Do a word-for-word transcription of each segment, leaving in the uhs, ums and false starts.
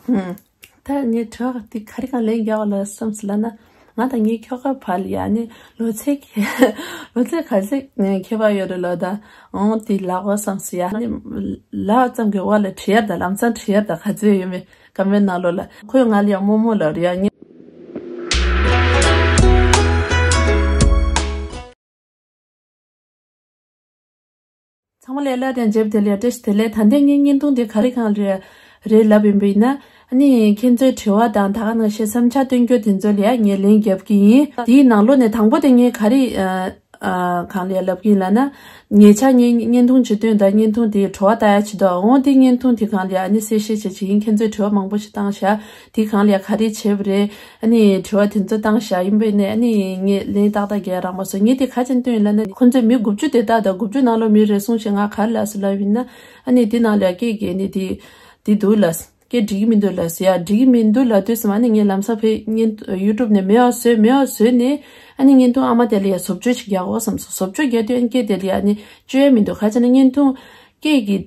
ད་ངས་དྲི་བ་དེ་ག་རེ་གང་ལན་རྒྱག་པ་ལ་བསམ་སོང་ལབ་ན། ང་དང་ངའི་ཁྱོ་ག་བར་ལ་ཡ་ནི་ལོ་ཚད་ལོ་ཚད་ག་ཚད་ཁྱད་པར་ཡོད་རེད་ལབ་ད། འོང་དེ་ལབ་དགོས་བསམ་སོང་ཡ། ནི་ལབ་ཙམ་གྱི་འོག་ལ་དྲི་ཡ་ད་ལམ་སང་དྲི་ཡ་ད་ག་ཚད་ཡོད་མེད་ཀམ་མེན་ནང་ལོགས་ལ། ཁོས་ང་ལ་ཡ་རྨོ་མོ་ལབ་རེད་ཡ། ངས་ཚང་མ་ལ་སླར་ཡང་མཇལ་བ་དེ་ལ་ཡ་བཀྲ་ཤིས་བདེ་ལེགས། ད་ལྟའི་ངའི་བརྙན་ཐུང་དེ་ག་རེ་གང་རེད་རེད་ལབ་ཡིན་པ་ཡིན་ན། ཨ་ནི་ཁྱེད་ཚོའི་དྲི་བ་དང་ད་ག་ནང་བཞིན་བསམ་འཆར་སྟོན་རྒྱུ་དེ་ཚོ་ལ་ཡ་ངས་ལན་རྒྱབ་ཀྱི་ཡིན། དེའི་ནང་ལོགས་ནས་དང་པོ་དེ་ངས་ག་རེ་ཨ་ཨ་གང་ལ་ཡ་ལབ་ཀྱི་ཡིན་ལབ་ན། ཉེ་ཆར་ངའི་བརྙན་ཐུང་ཅིག་བཏོན། ད་བརྙན་ཐུང་དེའི་དྲི་བ་ལྟ་ཡ་ཆེད་དུ་འོང་། དེ་བརྙན་ཐུང་དེ་གང་ལ་ཡ་ཨ་ནི་གསལ་བཤད་བྱེད་ཀྱི་ཡིན། ཁྱེད་ཚོས་དྲི་བ་མང་པོ་ཞིག་བཏང་བཞག་དེ་གང་ལ་ཡ་ག་རེ་བྱས་པ་རེད། ཨ་ནི་དྲི་བ་དེ་ཚོ་བཏང་བཞག་ཡིན་པས་ནས། ཨ་ནི་ངས་ལན་ཏག་ཏག་རྒྱག་རག་མ་སོང་། ངས་དེ་ག་ཅན་སྟོན་ཡིན་ལབ་ན། ཁོ་ཚོས་མི་དགུ་བཅུ་དེ་ལྟ་ད་དགུ་བཅུ་ནང་ལོགས་མི་རེ་ཟུང་ཞིག་ང་ག་རེ་ལབ་སོང་ལབ་ཡིན་ན། ཨ་ནི་དེ་ནང་ལ་སྐད་རྒྱག་ནི་དེ་དེ་འདུག་ལབ། སྐད་འགྲིག་གི་མི་འདུག་ལབ་ཟེར་ཡ། འགྲིག་གི་མི་འདུག་ལབ་དུས་ཙམ། ཨ་ནི་ངས་ལམ་སང་ཕེ་ཡུ་ཊུབ་ནས་མེད་པ་བཟོས། མེད་པ་བཟོས་ནས་ཨ་ནི་བརྙན་ཐུང་ཨ་མ་དེ་ལ་ཡ་བཟོ་བཅོས་ཤིག་རྒྱག་དགོས་བསམ་སོང་། བཟོ་བཅོས་རྒྱག་དུས་ཨ་ནི་སྐད་དེ་ལ་ཡ་ཨ་ནི་བཅོས་ཡ་མི་འདུག་ག་ཅི་ན་བརྙན་ཐུང་སྐད་ཀྱི་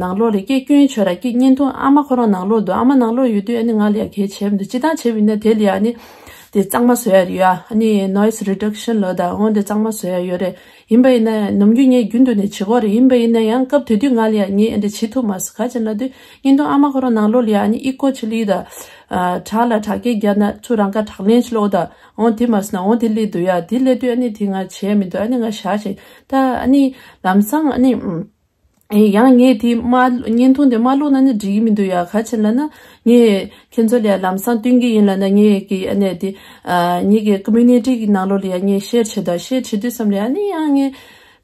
ནང་ལོགས་ལ་སྐད་སྐྱོན་བྱོས་ར། སྐད་བརྙན་ཐུང་ཨ་མ་ཁོ་རང་ནང་ལོགས་འདུག་ཨ་མ་ནང་ལོགས་ཡོད་དུས་ཨ་ནི་ང་ལ་ཡ་གལ་ཆེ་མི་འདུག་སྤྱིར་བཏང་བྱས་པ་ཡིན་ན་དེ་ལ་ཡ་ཨ་ནི་དེ་གཙང་མ་བཟོ་ཡ་རེད་ཡ། ཨ་ནི་noise reduction ལབ་ད་འོང་དེ་གཙང་མ་བཟོ་ཡ་ཡོད་རེད། ཡིན་པ་ཡིན་ན་ནམ་རྒྱུན་ངས་རྒྱུན་དུ་ནས་བྱེད་ཀྱི་ཡོད་རེད། ཡིན་པ་ཡིན་ན་ཡང་སྐབས་དེ་དུས་ང་ལ་ཡ་ངས་ཨ་འདྲ་བྱེད་ཐུབ་མ་སོང་། ག་ཅི་ལབ་དུས་བརྙན་ཐུང་ཨ་མ་ཁོ་རང་ནང་ལོགས་ལ་ཡ་ཨ་ནི་ཨི་ཀོ་ཆི་ལི་ད་དྲག་ལ་དྲག་སྐད་རྒྱག་ན་ཚུར་རང་ཁ་དྲག་ལན་ཅིག་སློག་ད། འོང་དེ་མ་སོང་ན་འོང་དེ་སླེབས་འདུག་ཡ། དེ་སླེབས་དུས་ཨ་ནི་དེ་ང་བྱས་མི་འདུག་ཨ་ནི་ང་བཞག་བཞག་ད་ཨ་ནི་ལམ་སང་ཨ་ནི་ཨེ་ཡང་ངས་དེ་མ་བརྙན་ཐུང་དེ་མ་བླུགས་ན་ནི་འགྲིག་གི་མི་འདུག་ཡ། ག་ཅི་ལབ་ན་ངས་ཁྱེད་ཚོ་ལ་ལམ་སང་སྟོན་གྱི་ཡིན་ལབ་ན། ངས་ཀྱི་ཨ་ནི་དེ་ཨ་ངེད་ཀྱི་ཀོ་མུ་ནི་ཊི་གི་ནང་ལོགས་ལ་ཡ་ངས་ཤེར་བྱེད་ད། ཤེར་བྱེད་དུས་ཙམ་ལ་ཡ་ཨ་ནི་ཡང་ངས་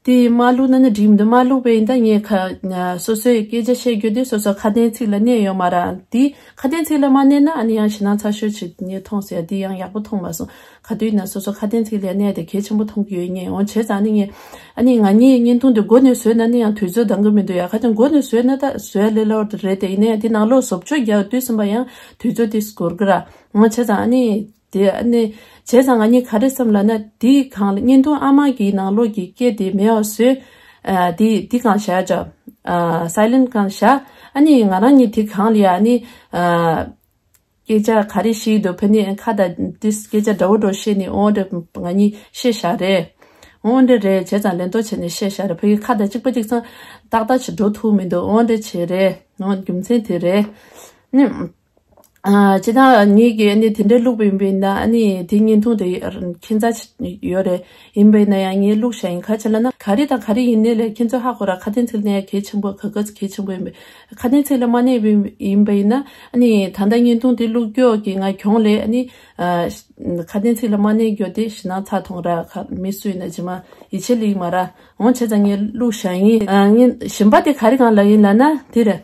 དེ་མ་བླུགས་ན་ནི་འགྲིག་མི་འདུག་མ་བླུགས་པ་ཡིན་ད་ངས་ཁ་སོ་སོའི་སྐད་ཆ་བཤད་རྒྱུ་དེ་སོ་སོ་ཁ་དན་ཚིག་ལ་གནས་ཡོད་མ་རེད། དེ་ཁ་དན་ཚིག་ལ་མ་གནས་ན་ཨ་ནི་ཡང་ཞེད་སྣང་ཚ་ཤོས་ཅིག་ངས་མཐོང་ཟེར་ཡ་དེ་ཡང་ཡག་པོ་མཐོང་མ་སོང་། ག་དུས་ན་སོ་སོ་ཁ་དན་ཚིག་ལ་གནས་དེ་གལ་ཆེན་པོ་མཐོང་གི་ཡོད་ངེས། འོང་བྱས་ཙང་ནི་ངས་ཨ་ནི་ང་གཉིས་བརྙན་ཐུང་དེ་མགོ་ནས་བཟོས་ན་ནི་ཡང་དུས་ཚོད་འདང་གི་མི་འདུག་ཡ། ཁ་ཅང་མགོ་ནས་བཟོས་ན་ད་བཟོས་ལེ་ལོ་རེད་དེ། ཡིན་ནའི་དེ་ནང་ལོགས་བཟོ་བཅོས་རྒྱག་དུས་ཙམ་པ་ཡང་དུས་ཚོད་དེ་འགོར་གི་ར། འོང་བྱས་ཙང་ཨ་ནི་དེ་ཨ་ནི་བྱས་ཙང་ང་གཉིས་ག་རེ་བསམ་ལབ་ན། དེ་གང་ལ་བརྙན་ཐུང་ཨ་མ་གི་ནང་ལོགས་ཀྱི་སྐད་དེ་མེད་པ་བཟོས། ཨ་དེ་དེ་གང་བཞག་ཅག་ཨ་སའི་ལེན་གང་བཞག་ཨ་ནི་ང་རང་གཉིས་དེ་གང་ལ་ཡ་ཨ་ནི་ཨ། སྐད་ཆ་ག་རེ་བཤད་འདུག་ཕ་ནི་ཁ་དང་ཏིས་སྐད་ཆ་འདྲ་བོ་འདྲ་བོ་བཤད་ནས་འོ་འདྲ་ང་གཉིས་བཤད་བཞག་རེད། འོ་འདྲ་རེད་བྱས་ཙང་ལན་ཏོ་བྱས་ནས་བཤད་བཞག་རེད། ཕ་གི་ཁ་དང་གཅིག་པ་གཅིག་ཚང་ཏག་ཏག་ཅིག་འགྲོ་ཐུབ་མི་འདུག་འོ་འདྲ་བྱས་རེད། འོ་རྒྱུ་མཚན་དེ་རེད། ནི་ཨ་ཅི་ད་ངེད་ཀྱི་ཨ་ནི་དེ་འདྲ་བླུགས་པ་ཡིན་པས་ན་ཨ་ནི་དེ་བརྙན་ཐུང་དེ་ཁྱད་མཚར་ཡོད་རེད། ཡིན་པས་ན་ཡང་ངས་བླུགས་བཞག་ཡིན། ག་ཅི་ལབ་ན་ག་རེ་དང་ག་རེ་ཡིན་ནའི་ལས་ཁྱེད་ཚོ་ཧ་གོ་ར། ཁ་དན་ཚིག་ནས་གལ་ཆེན་པོ་ག་ག་ཚོད་གལ་ཆེན་པོ་ཡིན་པས། ཁ་དན་ཚིག་ལ་མ་གནས་པའི་ཡིན་པ་ཡིན་ན་ཨ་ནི་ད་ལྟ་བརྙན་ཐུང་དེ་བླུགས་རྒྱུ་གི་ང་གྱོང་ལས་ཨ་ནི་ཨ་ཁ་དན་ཚིག་ལ་མ་གནས་རྒྱུ་དེ་ཞེད་སྣང་ཚ་ཐོང་ར། ཁ་མི་སུ་ཡིན་ན་ཇི་མ་ཡིད་ཆེས་ལེགས་མ་ར། འོང་བྱས་ཙང་ངས་བླུགས་བཞག་ཡིན། ཨ་ངས་གཞན་པ་དེ་ག་རེ་གང་ལབ་ཡིན་ལབ་ན་དེ་རེད།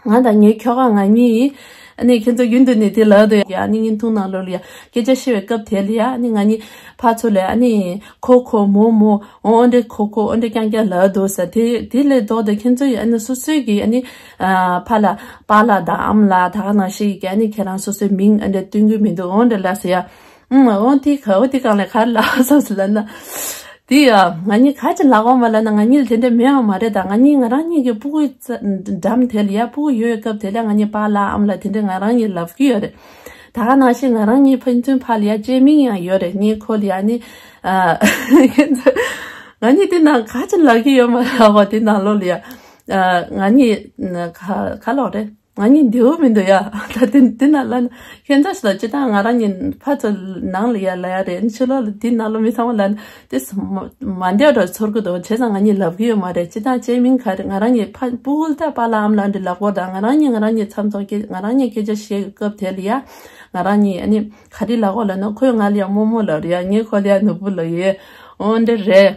ང་དང་ངའི་ཁྱོ་ག་ང་གཉིས་ཨ་ནི་ཁྱེད་ཚོ་རྒྱུན་དུ་ནས་དེ་ལབ་འདུག་ཡ། ཨ་ནི་བརྙན་ཐུང་ནང་ལོགས་ལ་ཡ་སྐད་ཆ་བཤད་པའི་སྐབས་དེ་ལ་ཡ་ཨ་ནི་ང་གཉིས་ཕར་ཚུར་ལ་ཨ་ནི་ཁོ་ཁོ་མོ་མོ། འོ་འདྲ་ཁོ་ཁོ་འོ་འདྲ་རྐྱང་རྐྱང་ལབ་འདུག་ཟེར། དེ་དེ་ལས་ལྡོག་སྟེ་ཁྱེད་ཚོ་ཡི་ཨ་ནི་སོ་སོའི་གི་ཨ་ནི་ཨ་ཕ་ལ་པཱ་ལགས་དང་ཨ་མ་ལགས་ད་ག་ནང་བཞིན་གི་ཨ་ནི་ཁྱེད་རང་སོ་སོའི་མིང་ཨ་འདྲ་སྟོན་གི་མི་འདུག་འོ་འདྲ་ལབ་ཟེར་ཡ། ཨུམ། འོ་དེ་ག་འོ་དེ་གང་ལ་ག་རེ་ལབ་སོང་ཟེར་ལབ་ན། དེ་ཡ་ང་གཉིས་ག་ཅི་ལབ་དགོས་མ་ལབ་ན། ང་གཉིས་ལ་དེ་འདྲ་མེད་པ་མ་རེད། ད་ང་གཉིས་ང་རང་གཉིས་ཀྱི་སྤུ་གུ་འགྲམ་དེ་ལ་ཡ་སྤུ་གུ་ཡོད་སྐབས་དེ་ལ་ང་གཉིས་པཱ་ལགས་ཨ་མ་ལགས་དེ་འདྲ་ང་རང་གཉིས་ལབ་གི་ཡོད་རེད། ད་ག་ནང་བཞིན་ང་རང་གཉིས་ཕན་ཚུན་ཕར་ལ་ཡ་བཅས་མིང་ཡང་ཡོད་རེད། ངས་ཁོ་ལ་ཡ་ནི་ཨ་ང་གཉིས་དེ་ནང་ག་ཅི་ལབ་གི་ཡོད་མ་རེད་པ། དེ་ནང་ལོགས་ལ་ཡ་ཨ་ང་གཉིས་ག་ག་ལོག་རེད། ང་གཉིས་འདྲེའུ་མི་འདུག་ཡ། ད་དེ་དེ་ན་ལ་ན་ཁྱེད་ཚོ་ཞིག་ལ་ཅི་ད་ང་རང་གཉིས་ཕར་ཚུར་ནང་ལ་ཡ་ལ་ཡ་རེད། ཕྱི་ལོགས་ལ་དེ་ནང་ལོགས་མི་ཚང་མ་ལ་ན་དེ་མ་འདྲ་འདྲ་ཚོར་གི་འདུག་བྱས་ཙང་ང་གཉིས་ལབ་གི་ཡོད་མ་རེད། ཅི་ད་བཅས་མིང་ག་རེ། ང་རང་གཉིས་ཕ་སྤུ་གུ་ད་པཱ་ལགས་ཨ་མ་ལགས་འདྲ་ལབ་དགོས། ད་ང་རང་གཉིས་ང་རང་གཉིས་མཚམས་མཚམས་སྐད་ང་རང་གཉིས་སྐད་ཆ་བཤད་སྐབས་དེ་ལ་ཡ་ང་རང་གཉིས་ཨ་ནི་ག་རེ་ལབ་དགོས་ལབ་ན། ཁོས་ང་ལ་ཡ་རྨོ་མོ་ལབ་རེད་ཡ། ངས་ཁོ་ལ་ཡ་ནོར་བུ་ལབ་ཡོད། འོ་འདྲ་རེད།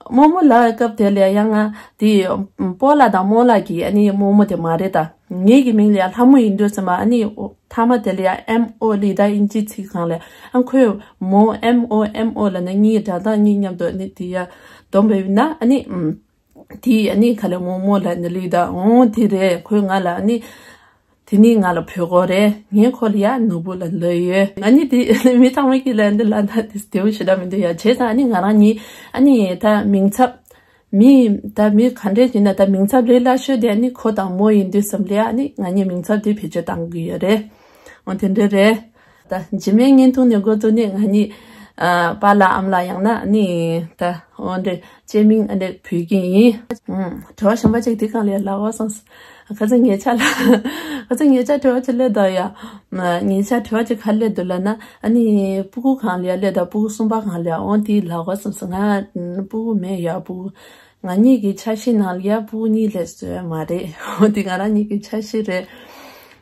རྨོ་མོ་ལབ་སྐབས་དེ་ལ་ཡང་ང་དེ་སྤོ་ལགས་དང་རྨོ་ལགས་ཀྱི་ཨ་ནི་རྨོ་མོ་དེ་མ་རེད། ད་ངེད་ཀྱི་མིང་ལ་ཡང་ལྷ་མོ་ཡིན་དུས་ཙམ་པ་ཨ་ནི་མཐའ་མ་དེ་ལ་ཡང་ཨེམ་ཨོ་ལབ་ད་དབྱིན་ཇིའི་ཚིག་སྒང་ལ་ཨ་ཁོས་མོ་ཨེམ་ཨོ་ཨེམ་ཨོ་ལབ་ན་གཉིས་སྒྲ་གདངས་གཉིས་མཉམ་དུ་ཨ་ནི་དེ་ཡ་སྡོམ་པ་ཡིན་ན་ཨ་ནི་དེ་ཨ་ནི་ག་ལ་རྨོ་མོ་ལབ་ནི་ལབ་ད། འོ་དེ་རེད། ཁོས་ང་ལ་ཨ་ནི། དེ་ནི་ང་ལ་བོད་སྐོར་རེད། ངས་ཁོ་ལ་ཡ་ནོར་བུ་ལ་ལབ་ཡོད། ང་གཉིས་དེ་མི་ཚང་མ་གིས་ལབ་འདི་ལབ་ན་དེ་བདེ་བོ་ཞེ་དྲག་མི་འདུག་ཡ། བྱས་ཙང་ཨ་ནི་ང་རང་གཉིས་ཨ་ནི་ད་མིང་ཚབ་ མི་ད་མི་ག་འདྲས་ཡིན་ན་ད་མིང་ཚབ་ལས་སླ་ཤོས་དེ་ནི་ཁོ་དང་མོ་ཡིན་དུས་ཙམ་ལས་ཨ་ནི་ང་གཉིས་མིང་ཚབ་དེ་བེད་སྤྱོད་བཏང་གི་ཡོད་རེད། འོ་དེ་འདྲས་རེད། ད་རྗེས་མའི་བརྙན་ཐུང་ནས་འགོ་བཙུགས་ནས་ང་གཉིས་ཨ་པཱ་ལགས་ཨ་མ་ལགས་ཡང་ན་ཨ་ནི་ད་འོ་འདྲས་བཅས་མིང་ཨ་འདྲས་བོས་ཀྱི་ཡིན། ཨུམ། དྲི་བ་གཞན་པ་ཅིག་འདི་གང་ལས་ལབ་དགོས་སོང་། ཁ་སང་ཉེ་ཆར་ལ། ཁ་སང་ཉེ་ཆར་དྲི་བ་ཅིག་སླེབས་འདུག་ཡ། ཉེ་ཆར་དྲི་བ་ཅིག་ག་སླེབས་འདུག་ལབ་ན་ཨ་ནི་སྤུ་གུ་གང་ལ་ཡ་སླེབས་འདུག་སྤུ་གུ་གསུམ་པ་གང་ལ་ཡ་འོང་དེ་ལབ་དགོས་སོང་ཟེར། ང་སྤུ་གུ་མེད་ཡ། སྤུ་གུ་ང་གཉིས་ཀྱི་འཆར་གཞི་ནང་ལ་ཡ་སྤུ་གུ་གཉིས་ལས་བཟོས་མ་རེད། འོ་དེ་ང་རང་གཉིས་ཀྱི་འཆར་གཞི་རེད།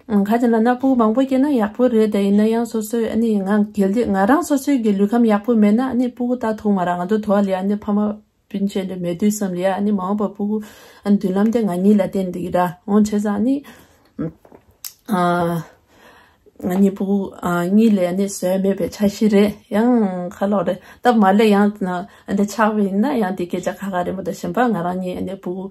ཨང་། ག་ཅི་ལབ་ན་སྤུ་གུ་མང་པོ་སྐྱེས་ན་ཡག་པོ་རེད་དེ། ཡིན་ན་ཡང་སོ་སོའི་ཨ་ནི་ང་གལ་ཏེ་ང་རང་སོ་སོའི་གི་ལུས་ཁམས་ཡག་པོ་མེད་ན་ཨ་ནི་སྤུ་གུ་ལྟ་ཐུབ་མ་རེད། ང་ཚོ་དོ་བ་ལ་ཡ་ཨ་ནི་ཕ་མ་སྤུན་མཆེད་འདྲ་མེད་དུས་ཙམ་ལ་ཡ་ཨ་ནི་མ་འོངས་པ་སྤུ་གུ་ཨ་ནི་མདུན་ལམ་དེ་ང་གཉིས་ལ་བརྟེན་འདུག་ར། འོང་བྱས་ཙང་ཨ་ནི་ཨ་ང་གཉིས་སྤུ་གུ་ཨ་གཉིས་ལས་ཨ་ནི་བཟོས་མེད་པའི་འཆར་གཞི་རེད། ཡང་ཁ་ལོག་རེད། སྟབས་མ་ལེགས་ཡང་ཨ་འདྲ་ཆགས་པ་ཡིན་ན་ཡང་དེ་སྐད་ཆ་ཁ་ཁ་རེད་མོད། ད་གཞན་པ་ང་རང་གཉིས་ཨ་ནི་སྤུ་གུ་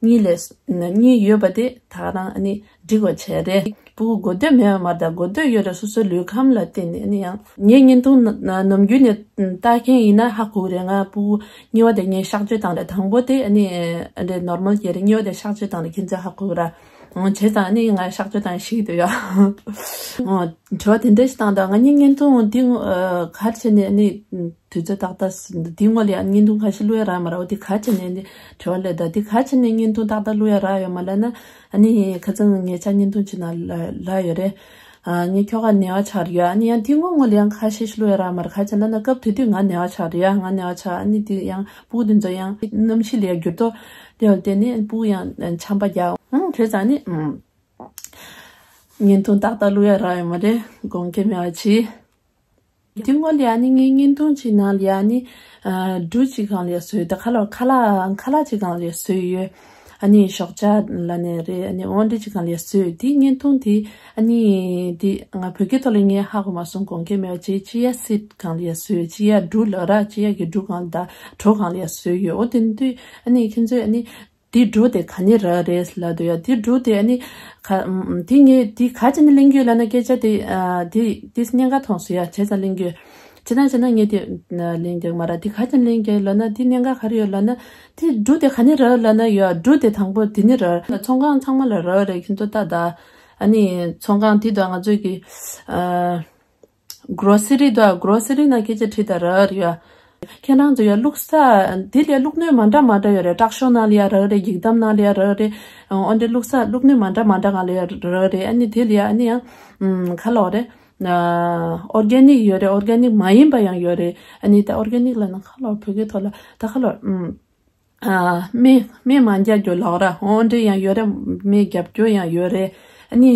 གཉིས་ལས་གཉིས་ཡོད་པ་དེ་ད་རང་ཨ་ནི་འགྲིག་པ་བྱས་རེད། སྤུ་གུ་དགོས་འདོད་མེད་པ་མ་རེད། ད་དགོས་འདོད་ཡོད་རེད། སོ་སོའི་ལུས་ཁམས་ལ་བརྟེན་ནས་ཨ་ནི་ཡང་ངས་བརྙན་ཐུང་ནམ་རྒྱུན་ནས་ལྟ་མཁན་ཡིན་ན་ཧ་གོ་གི་རེད། ང་སྤུ་གུ་གཉིས་པ་དེ་ངས་གཤག་བཅོས་བཏང་རེད། དང་པོ་དེ་ཨ་ནི་ཨ་འདྲ་ནོར་མལ་སྐྱེས་རེད། གཉིས་པ་དེ་གཤག་བཅོས་བཏང་རེད། ཁྱེད་ཚོས་ཧ་གོ་གི་ར། འོང་བྱས་ཙང་ཨ་ནི་ང་གཤག་བཅོས་བཏང་ཤེས་ཀྱི་འདུག་ཡ། འོ་དྲི་བ་དེ་འདྲ་ཞིག་བཏང་། ད་ང་གཉིས་བརྙན་ཐུང་འདི་ངོ་ཨ་ག་རེ་བྱས་ནས་ཨ་ནི་དུས་ཚོད་ཏག་ཏག་འདི་ངོ་ལ་ཡ་བརྙན་ཐུང་ཁ་ཤས་བླུག་ཡ་རག་མ་རག་འོ་དེ་ག་རེ་བྱས་ནས་ཨ་ནི་དྲི་བ་སླེབས། ད་འདི་ག་རེ་བྱས་ནས་བརྙན་ཐུང་ཏག་ཏག་བླུག་ཡ་རག་ཡོད་མ་ལབ་ན་ཨ་ནི་ཁ་སང་ཉེ་ཆར་བརྙན་ཐུང་ཅིག་ནང་ལ་ལབ་ཡོད་རེད། ཨ་ངས་ཁྱོ་ག་ནད་པ་ཆགས་རེད་ཡ། ཨ་ནི་ཡང་དེ་སྔོན་ངོ་ལ་ཡང་ཁ་ཤས་ཤིག་བླུག་ཡ་རག་མ་རེད། ག་ཅི་ལབ་ན་སྐབས་དེ་དུས་ང་ནད་པ་ཆགས་རེད་ཡ། ང་ནད་པ་ཆགས། ཨ་ནི་དེ་ཡང་སྤུ་གུ་དེ་ཚོ་ཡང་གནམ་གཤིས་ལ་ཡང་འགྱུར་ལྡོག་དེ་ལ་བརྟེན་ནས་སྤུ་གུ་ཡང་ཆམ་པ་རྒྱག་འོང་། བྱས་ཙང་ཨ་ནི་ཨུམ། བརྙན་ཐུང་ཏག་ཏག་བླུག་ཡ་རག་ཡོད་མ་རེད། དགོངས་འགལ་མེད་པ་གྱིས། དེ་སྔོན་ལ་ཡ་ཨ་ནི་ངའི་བརྙན་ཐུང་ཅིག་ནང་ལ་ཡ་ཨ་ནི་ཨ་འབྲུ་གཅིག་སྒང་ལ་ཡ་བཟོས། ད་ཁ་ལག་ཁ་ལག་ཁ་ལག་ཅིག་སྒང་ལ་ཡ་བཟོས་ཡོད། ཨ་ནི་ཞོགས་ཇ་ལབ་ནས་རེད། ཨ་ནི་འོ་འདྲ་ཅིག་སྒང་ལ་ཡ་བཟོས་ཡོད། དེ་བརྙན་ཐུང་དེ་ཨ་ནི་དེ་ང་བོད་སྐད་ཐོག་ལ་ངས་ཧ་གོ་མ་སོང་། དགོངས་འགལ་མེད་པ་བྱས། ཅི་ཡ་སིད་སྒང་ལ་ཡ་བཟོས་ཡོད། ཅི་ཡ་འབྲུ་ལབ་ར། ཅི་ཡ་གི་འབྲུ་སྒང་ལ་ད་གྲོ་སྒང་ལ་ཡ་བཟོས་ཡོད། འོ་དེ་དུས་ཨ་ནི་ཁྱེད་ཚོས་ཨ་ནི་དེ་འབྲུ་དེ་ག་ནས་རག་རེད་ལབ་འདུག་ཡ། དེ་འབྲུ་དེ་ཨ་ནི་ག་ཨམ། དེ་ངས་དེ་ག་ཅི་ནས་ལེན་གྱི་ཡོད་ལབ་ན་སྐད་ཆ་དེ་ཨ་དེ་དེ་སྙན་ཁ་མཐོང་སོང་ཡ། བྱས་ཙང་ལེན་གྱི་ཡོད། བྱས་ན་བྱས་ན་ངས་དེ་ལེན་གྱི་མ་རེད། དེ་ག་ཅི་ནས་ལེན་གྱི་ཡོད་ལབ་ན་དེ་སྙན་ཁ་ག་རེ་ཡོད་ལབ་ན་དེ་འབྲུ་དེ་ག་ནས་རག་ལབ་ན་ཡ། འབྲུ་དེ་དང་པོ་དེ་ནས་རག། ཚོང་ཁང་ཚང་མ་ལ་རག་རེད། ཁྱེད་ཚོ་ལྟ་ད། ཨ་ནི་ཚོང་ཁང་དེ་དང་ང་ཚོའི་གི་ཨ། གྲོ་སི་རི་དང་གྲོ་སི་རི་ནང་སྐད་ཆ་དྲིས་དང་རག་རེད་ཡ། ཁྱེད་རང་ཚོ་ཡ་བླུགས་ས་དེ་ལས་བླུགས་སྣོད་མ་འདྲ་མ་འདྲ་ཡོད་རེད། སྐྲག་ཤོག་ནང་ལ་ཡ་རག་རེད། འགྱིག་དམ་ནང་ལ་ཡ་རག་རེད། འོ་འདྲ་བླུགས་ས་བླུགས་སྣོད་མ་འདྲ་མ་འདྲ་སྒང་ལ་ཡ་རག་རེད། ཨ་ནི་དེ་ལ་ཡ་ཨ་ནི་ཡང་ཨམ་ག་ལབ་རེད། ཨོར་གེ་ནིག་ཡོད་རེད། ཨོར་གེ་ནིག་མ་ཡིན་པ་ཡང་ཡོད་རེད། ཨ་ནི་ད་ཨོར་གེ་ནིག་ལབ་ན་ག་ལབ་བོད་སྐད་ཐོག་ལ་ད་ག་ལབ་ཨམ། ཨ་སྨན་སྨན་མ་རྒྱག་རྒྱུ་ལབ་ར། འོ་འདྲ་ཡང་ཡོད་རེད། སྨན་རྒྱག་རྒྱུ་ཡང་ཡོད་རེད། ཨ་ནི་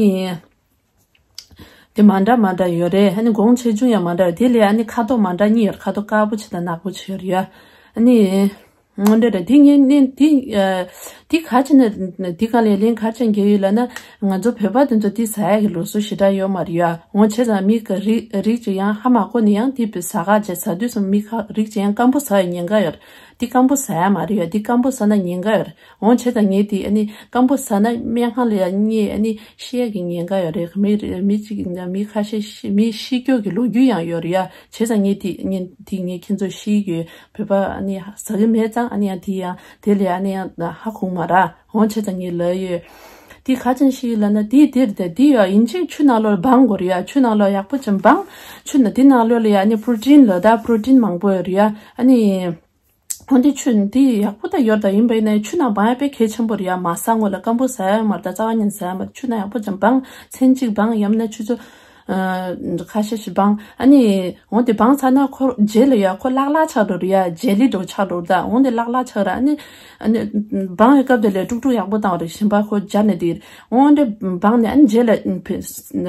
དེ་མ་འདྲ་མ་འདྲ་ཡོད་རེད། ཨ་ནི་གོང་ཆེ་ཆུང་ཡང་མ་འདྲ། དེ་ལས་ཨ་ནི་ཁ་དོག་མ་འདྲ་གཉིས་ཡོད་རེད། ཁ་དོག་དཀར་པོ་ཆེ་དང་ནག་པོ་ཆེ་ཡོད་རེད་ཡ། ཨ་ནི་འོ་འདྲ་རེད། དེ་ངས་ནི་དེ་ཨ་དེ་ག་ཅི་ནས་དེ་ག་ལས་ལན་ག་ཅི་འགྱེལ་ཡོད་ལབ་ན་ང་ཚོ་བོད་པ་དེ་ཚོ་དེ་ཟ་ཡ་གི་ལུགས་སྲོལ་ཞེ་དྲག་ཡོད་མ་རེད་ཡ། འོ་བྱས་ཙང་མི་ག་རིགས་རིགས་ཅིག་ཡང་ཧ་མ་གོ་ནས་ཡང་དེ་བས་ཟ་ག་བྱས། ཟ་དུས་སུ་མི་ཁ་རིགས་ཅིག་ཡང་སྐམ་པོ་ཟ་ཡ་ཉེན་ཁ་ཡོད་རེད། འདི་སྐམ་པོ་ཟ་ཡ་མ་རེད་ཡ། འདི་སྐམ་པོ་ཟ་ན་ཉེན་ཁ་ཡོད་རེད། འོང་བྱས་ཙང་ངས་དེ་ཨ་ནི་སྐམ་པོ་ཟ་ན་སྨན་ཁང་ལ་ཡ་གཉིས་ཨ་ནི་ཤི་ཡ་གི་ཉེན་ཁ་ཡོད་རེད། མི་མི་གཅིག་མི་ཁ་ཤས་ཤི་མི་ཤི་རྒྱུ་གི་ལོ་རྒྱུས་ཡང་ཡོད་རེད་ཡ། བྱས་ཙང་ངས་དེ་ངས་དེ་ངས་ཁྱེད་ཚོ་ཤི་གི་བོད་པ་ཨ་ནི་ཟ་གི་མེད་ཙང་ཨ་ནི་ཡང་དེ་ཡང་དེ་ལ་ཡ་ཨ་ནི་ཡང་ཧ་གོ་མ་རེད། འོང་བྱས་ཙང་ངས་ལབ་ཡོད། དེ་ག་ཅན་ཤི་ལབ་ན་དེ་དེར་དེ་དེ་ཡ་ཡིན་གཅིག་ཆུ་ནང་ལོགས་སྦང་དགོས་རེད་ཡ། ཆུ་ནང་ལོགས་ཡག་པོ་ཅིག་སྦང་། ཆུ་ནང་དེ་ནང་ལོགས་ལ་ཡ་ཨ་ནི་པྲོ་ཊིན་ལབ་ད་པྲོ་ཊིན་མང་པོ་ཡོད་རེད་ཡ། ཨ་ནི། འོ་འདི་ཆུ་འདི་ཡག་པོ་ད་ཡོད་ད། ཡིན་པ་ཡིན་ན་ཆུ་ནང་སྦང་ཡ་དཔེ་གལ་ཆེན་པོ་རེད་ཡ། མ་ཟ་སྔོན་ལ་སྐམ་པོ་ཟ་ཡ་མ་རེད་ད། རྩ་བ་ཉིད་ཟ་ཡ་མ་རེད། ཆུ་ནང་ཡག་པོ་ཅིག་སྦང་། མཚན་གཅིག་སྦང་། ཡང་ན་ཆུ་ཚོད་ཨ་ཁ་ཤས་ཤིག་སྦང་། ཨ་ནི་འོ་འདི་སྦང་ཚར་ན་ཁོ་རྗེས་ལ་ཡ་ཁོ་ལག་ལག་ཆགས་འགྲོ་རེད་ཡ། ཇེ་ལི་འདྲ་ཆགས་འགྲོ་རེད་ད། འོ་འདི་ལག་ལག་ཆགས་ར། ཨ་ནི་ཨ་ནི་སྦང་བའི་སྐབས་དེ་ལ་དཀྲུག་དཀྲུག་ཡག་པོ་བཏང་བ་རེད། གཞན་པ་ཁོ་སྦྱར་ནས་དེ་འོ་འདི་སྦང་ནས་ཨ་ནི་རྗེས་ལ་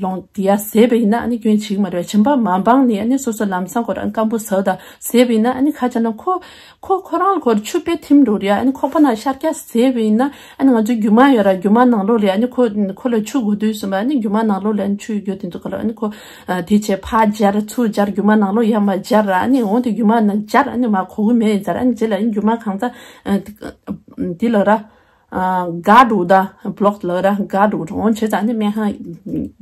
ལོང་དེ་ཡ་ཟས་པ་ཡིན་ན་ཨ་ནི་སྐྱོན་བྱེད་ཀྱི་མ་རེད། གཞན་པ་མ་སྦང་ནས་ཨ་ནི་སོ་སོ་ལམ་སང་ཁོ་རང་སྐམ་པོ་ཟ་ད་ཟས་པ་ཡིན་ན་ཨ་ནི་ཁ་ཆ་ན་ཁོ་ཁོ་ཁོ་རང་ལ་ཁོར་ཆུ་དཔེ་ཐིམ་འགྲོ་རེད་ཡ། ཨ་ནི་ཁོག་པ་ནང་ཤར་རྒྱག་ཟས་པ་ཡིན་ན་ཨ་ནི་ང་ཚོའི་རྒྱུ་མ་ཡོད་ར། རྒྱུ་མ་ནང་ལོགས་ལ་ཨ་ནི་ཁོ་ཁོ་ལ་ཆུ་དགོས་དུས་སུ་ཨ་ནི་རྒྱུ་མ་ནང་ལོགས་ལ་ཨ་ནི་ཆུ་ཡོད་དུས་འདུག་ག་ལ། ཨ་ནི་ཁོ་དེ་བྱས་ཕར་སྦྱར་ཚུར་སྦྱར་རྒྱུ་མ་ནང་ལོགས་ཡར་མར་སྦྱར་ར། ཨ་ནི་འོང་དེ་རྒྱུ་མ་ནང་སྦྱར། ཨ་ནི་མ་གོ་གི་མེད་ཡིན་ཙང་། ཨ་ནི་རྗེས་ལ་ཨ་ནི་རྒྱུ་མ་གང་ཚ་འདི་ལ་ར། ཨ་ག་འགྲོ་ད་བློག་ལ་ར་ག་འགྲོ་འོང་བྱས་ཙང་ནི་སྨན་ཁང་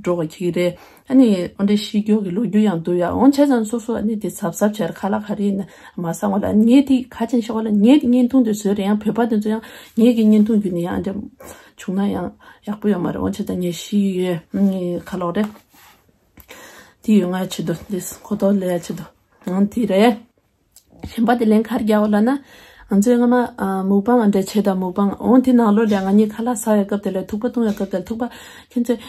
འགྲོ་གི་ཁྱི་རེད། ཨ་ནི་འོན་ཏེ་ཤི་རྒྱུ་གི་ལོ་རྒྱུས་ཡང་འདུག་ཡ། འོན་བྱས་ཙང་སོ་སོ་ཨ་ནི་དེ་གཟབ་གཟབ་བྱས་ཁ་ལག་ག་རེ་ཡིན་ན་མ་ཟ་འོ་ལ། ངས་དེ་ག་ཅན་ཤོག་ལ་ངས་དེ་བརྙན་ཐུང་དེ་བཟོས་རེད། ཡང་བོད་པ་དེ་ཚོ་ཡང་ངས་ཀྱི་བརྙན་ཐུང་བརྒྱུད་ནས་ཡང་འདྲ་བྱུང་ན་ཡང་ཡག་པོ་ཡོད་མ་རེད། འོན་བྱས་ཙང་ངས་ཤི་ཡོད་ཁ་ལོག་རེད། དེ་ཡོད་ང་ཆེད་དུ་འདི་ཁོ་ཐོག་ལས་ཆེད་དུ་འོན་དེ་རེད། གཞན་པ་དེ་ལན་གར་རྒྱག་འོ་ལ་ན། ང་ཚོའི་སྔ་མ་མུག་པང་འདྲ་བྱེད་དང་མུག་པང་འོང་དེ་ནང་ལོགས་ལ་ང་གཉིས་ཁ་ལག་ཟ་ཡ་སྐབས་དེ་ལ་ཐུག་པ་བཏུང་ཡ་སྐབས་དེ་ལ་ཐུག་པ་ཁྱེད་ཚོས་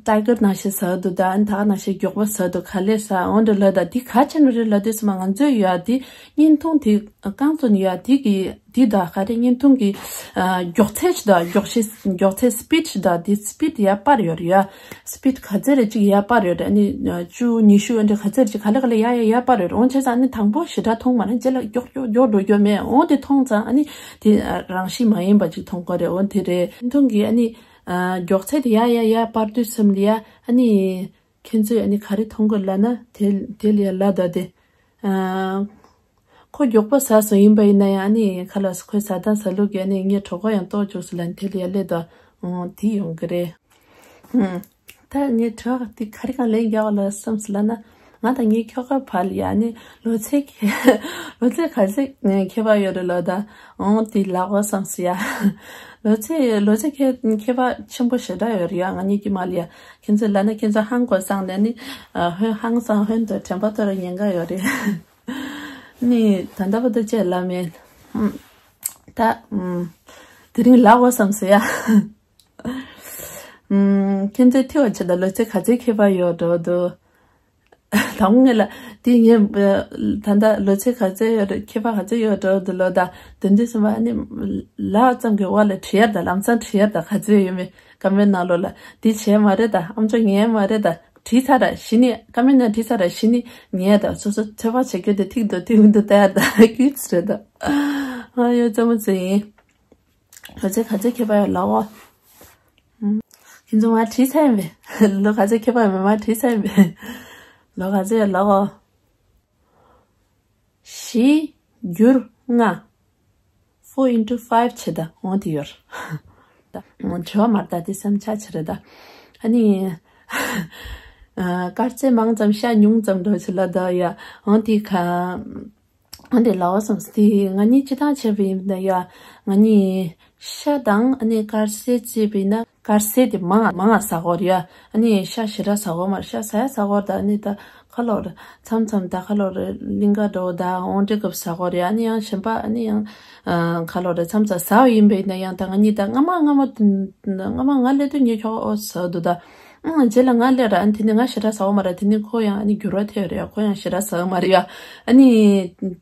ཏའི་གར་ནང་བཞིན་ཟ་འདུག་ད་ཨ་ནི་ད་ག་ནང་བཞིན་མགྱོགས་པ་ཟ་འདུག་ག་ལེ་ཟ་འོང་འདྲ་ལ་ད་དེ་ག་ཆེ་ནོ་རེད་ལ་དུས་སུ་མ་ང་ཚོས་ཡོད་དེ་བརྙན་ཐུང་དེ་རྐང་བཙུགས་ནས་ཡོད་དེ་གི་དེ་ད་ག་རེ་བརྙན་ཐུང་གི་མགྱོགས་ཚད་ཞིག་ད་མགྱོགས་ཤེས་མགྱོགས་ཚད་སི་པིཌ་ཞིག་ད་དེ་སི་པིཌ་ཡ་པར་ཡོད་རེད་ཡ། སི་པིཌ་ག་ཚད་རེ་གཅིག་ཡར་སྤར་ཡོད་རེད། ཨ་ནི་བཅུ་ཉི་ཤུ་ཨ་འདྲ་ག་ཚད་རེ་གཅིག་ག་ལེ་ག་ལེ་ཡར་ཡར་ཡར་སྤར་ཡོད་རེད། འོང་བྱས་ཙང་ཨ་ནི་དང་པོ་ཞེ་དྲག་མཐོང་མ་རེད། རྗེས་ལ་མགྱོགས་མགྱོགས་མགྱོགས་འགྲོ་རྒྱུ་མེད། འོང་དེ་མཐོང་ཙང་ཨ་ནི་དེ་རང་བཞིན་མ་ཡིན་པ་ཅིག་མཐོང་གི་རེད། འོང་དེ་རེད། བརྙན་ཐུང་གི་ཨ་ནི་མགྱོགས་ཚད་དེ་ཡར་ཡར་ཡར་སྤར་དུས་ཙམ་ལ་ཡ་ཨ་ནི་ཁྱེད་ཚོས་ཨ་ནི་ག་རེ་མཐོང་གི་ལབ་ན་དེ་དེ་ལ་ཡ་ལབ་ད་དེ། ཁོ་མགྱོགས་པོ་ཟ་སོང་ཡིན་པ་ཡིན་ན་ཡང་ཨ་ནི་ཁ་ལག་ཁོའི་ཟ་སྟངས་ཟ་ལུགས་ཀྱིས་ཨ་ནི་ངའི་གྲོད་ཁོག་ཡང་ལྟོགས་བཅུག་སོང་ལབ་དེ་ལ་ཡ་སླེབས་དོ། འོང་དེ་ཡོང་གི་རེད། ཧུམ། ད་ངས་དྲི་བ་དེ་ག་རེ་གང་ལན་རྒྱག་ལ་བསམ་སོང་ལབ་ན། ང་དང་ངའི་ཁྱོ་ག་བར་ལ་ཡ་ཨ་ནི་ལོ་ཚད་ལོ་ཚད་ག་ཚད་ཁྱད་པར་ཡོད་རེད་ལབ་ད། འོང་དེ་ལབ་དགོས་བསམ་སོང་ཡ། ལོ་ཚད་ལོ་ཚད་ཁྱད་ཁྱད་པར་ཆེན་པོ་ཞེ་དྲག་ཡོད་རེད་ཡ། ང་གཉིས་ཀྱི་མ་ལ་ཡ་ཁྱེད་ཚོས་ལབ་ན་ཁྱེད་ཚོ་ཧང་གོ་སང་ནས་ནི་ཧོན་ཧང་སང་ཧོན་དུ་དྲན་པ་ཐོར་ཉེན་ཁ་ཡོད་རེད། ནི་ད་ལྟ་བར་དུ་བཅད་ལ་མེད། ད་དེ་རིང་ལབ་དགོས་བསམ་སོང་ཡ། ཁྱེད་ཚོས་ཐེ་བ་ཆེ་ད་ལོ་ཚད་ག་ཚད་ཁྱད་པར་ཡོད་འགྲོ་འདུག་ད་ངས་ལ་དེ་ངས་ད་ལྟ་ལོ་ཚད་ག་ཚད་ཡོད་རེད། ཁྱད་པར་ག་ཚད་ཡོད་འགྲོ་འདུག་ལོ་ད་དོན་དུ་སེམས་པ་ནི་ལབ་ཙམ་གྱི་བར་ལ་བྲིས་ཡ་ད་ལམ་སང་བྲིས་ཡ་ད་ག་ཚད་ཡོད་མེད་ཀ་མེན་ནང་ལོགས་ལ་དེ་བྱས་མ་རེད་ད་ཨམ་ཅོག་ཉན་མ་རེད་ད། བྲིས་ཚར་ར་ཤི་ནི་ཀ་མེན་ན་བྲིས་ཚར་ར་ཤི་ནི་ཉལ་དང་སོ་སོ་ཚོད་དཔག་བྱེད་རྒྱུ་དེ་ཐིག་འདུག་ཐིག་མི་འདུག་ལྟ་ཡ་ད་ཁྱུས་རེད་ད། ཨ་ཡོད་ཙམ་མ་ཚོད་ཡིན། ལོ་ཚད་ག་ཚད་ཁྱད་པར་ཡོད་ལབ་འོ། ཁྱེད་ཚོ་ང་བྲིས་ཚར་ཡིན་པས་ལོ་ག་ཚད་ཁྱད་པར་ཡོད་མ་བྲིས་ཚར་ཡིན་པས། ལོ་ག་ཚད་ཡོད་ལབ་འོ། བཞི་བསྒྱུར་ལྔ། Four into five བྱེད་ད་འོང་དེ་ཡོར། ད་འོང་དྲི་བ་མར་ད་དེ་བསམ་འཆར་བྱེད་རེད་ད། ཨ་ནི། ཨ་དཀར་ཟས་མང་ཙམ་ཤ་ཉུང་ཙམ་འགྲོ་ཆེ་ལ་ད་ཡ་འོང་དེ་ག་འོང་དེ་ལ་བ་སོང་སི་དེ་ང་གཉིས་སྤྱི་བཏང་བྱས་པ་ཡིན་ད་ཡ་ང་གཉིས་ཤ་དང་ཨ་ནི་དཀར་ཟས་བརྩིས་པ་ཡིན་ན། དཀར་ཟས་དེ་མང་མང་ཟ་དགོས་རེད་ཡ། ཨ་ནི་ཤ་ཞེ་དྲག་ཟ་དགོས་མ་རེད། ཤ་ཟ་ཡ་ཟ་དགོས་རེད་ད། ཨ་ནི་ད་ཁ་ལོ་རེད་མཚམས་མཚམས་ད་ཁ་ལོ་རེད་གླིང་ག་འགྲོ་ད་འོང་འདྲེ་སྐབས་ཟ་དགོས་རེད། ཨ་ནི་ཡང་གཞན་པ་ཨ་ནི་ཡང་ཁ་ལོ་རེད་མཚམས་མཚམས་ཟ་བ་ཡིན་པ་ཡིན་ན་ཡང་ད་ང་གཉིས་ད་སྔ་མ་སྔ་མ་སྔ་མ་ང་སླེབས་དུས་ངས་ཁྱོ་ཨོ་ཟ་འདུག་ད། ཨང་རྗེས་ལ་ང་སླེབས་ར་ཨ་ནི་དེ་ནི་ང་ཞེ་དྲག་ཟ་བ་མ་རེད། དེ་ནི་ཁོ་ཡང་ཨ་ནི་འགྱུར་བ་ཐེབས་རེད། ཁོ་ཡང་ཞེ་དྲག་ཟ་བ་མ་རེད་ཡ། ཨ་ནི་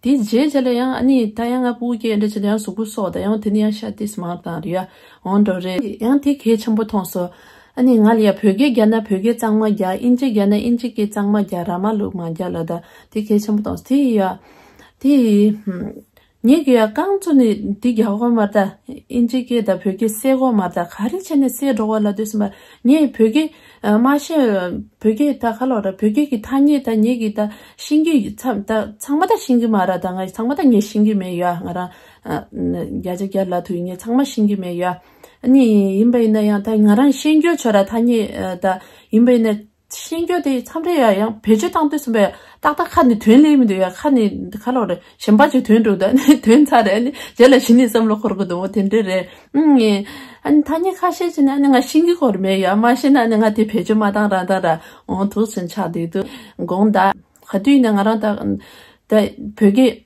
དེ་རྗེས་རྗེས་ལ་ཡང་ཨ་ནི་ད་ཡང་ང་སྤུ་གུ་སྐྱེས་འདྲ་བྱས་ན་ཡང་གཟུགས་པོ་སོགས་ད་ཡང་དེ་ནི་ཡང་ཤ་ཏིས་མང་བཏང་རེད་ཡ། འོང་འགྲོ་རེད། ཡང་དེ་གལ་ཆེན་པོ་མཐོང་སོང་། ཨ་ནི་ང་ལ་ཡ་བོད་སྐད་རྒྱག་ན་བོད་སྐད་གཙང་མ་རྒྱག་ཨིན་ཇི་རྒྱག་ན་ཨིན་ཇི་སྐད་གཙང་མ་རྒྱག་ར་མ་ལུག་མ་རྒྱག་ལ་ད་དེ་གལ་ཆེན་པོ་མཐོང་སོང་། དེ་ཡ་དེ་ངེད་ཀྱི་ཡ་རྐང་བཙུགས་ནས་དེ་རྒྱག་དགོས་མ་ད། ཨིན་ཇི་སྐད་ད་བོད་སྐད་གསལ་དགོས་མ་ད། ག་རེ་བྱས་ནས་གསལ་འགྲོ་གོ་ལ་དུས་སུ་མ་ངས་བོད་སྐད་མ་ཤེས། བོད་སྐད་ད་ག་ལོ་ར་བོད་སྐད་ཀྱི་ཐ་སྙད་ད་ངེད་ཀྱི་ད་ཤེས་ཀྱི་ཚང་ད་ཚང་མ་ད་ཤེས་ཀྱི་མ་ར། ད་ང་ཚང་མ་ད་ངས་ཤེས་ཀྱི་མེད་ཡ། ང་རང་བརྒྱ་ཆ་བརྒྱ་ལབ་ཐུབ་ཡིན་ངས་ཚང་མ་ཤེས་ཀྱི་མེད་ཡ། ཨ་ནི་ཡིན་པ་ཡིན་ན་ཡང་ད་ང་རང་ཤེས་རྒྱུ་ཆོ་ར་ཐ་སྙད་ད་ཡིན་པ་ཡིན་ན། ཤེས་རྒྱུ་དེ་མཚམས་རེ་ཡ་ཡང་བེད་སྤྱོད་བཏང་དུས་ཙམ་པས་ཏག་ཏག་ཁ་ནས་དོན་སླེབས་མི་འདུག་ཡ། ཁ་ནས་ཁ་ལོག་རེ་གཞན་པ་ཅིག་དོན་འགྲོ་ད་ནི་དོན་ཚར་རེད། ཨ་ནི་རྗེས་ལ་གཞི་ནས་བསམ་བློ་འཁོར་གི་འདུག་འོ་དེ་འདྲ་རེད། ཨང་ངས་ཨ་ནི་ཐ་སྙད་ཁ་ཤས་ཅིག་ནི་ཨ་ནི་ང་ཤེས་ཀྱི་ཁོར་མེད་ཡ། མ་ཤེས་ན་ཨ་ནི་ང་དེ་བེད་སྤྱོད་མ་བཏང་རང་ད་ར་འོང་ཐུག་སོང་ཆགས་བསྡད་འདུག་དགོངས་དག་ག་དུས་ཡིན་ན་ང་རང་ད་ད་བོད་སྐད་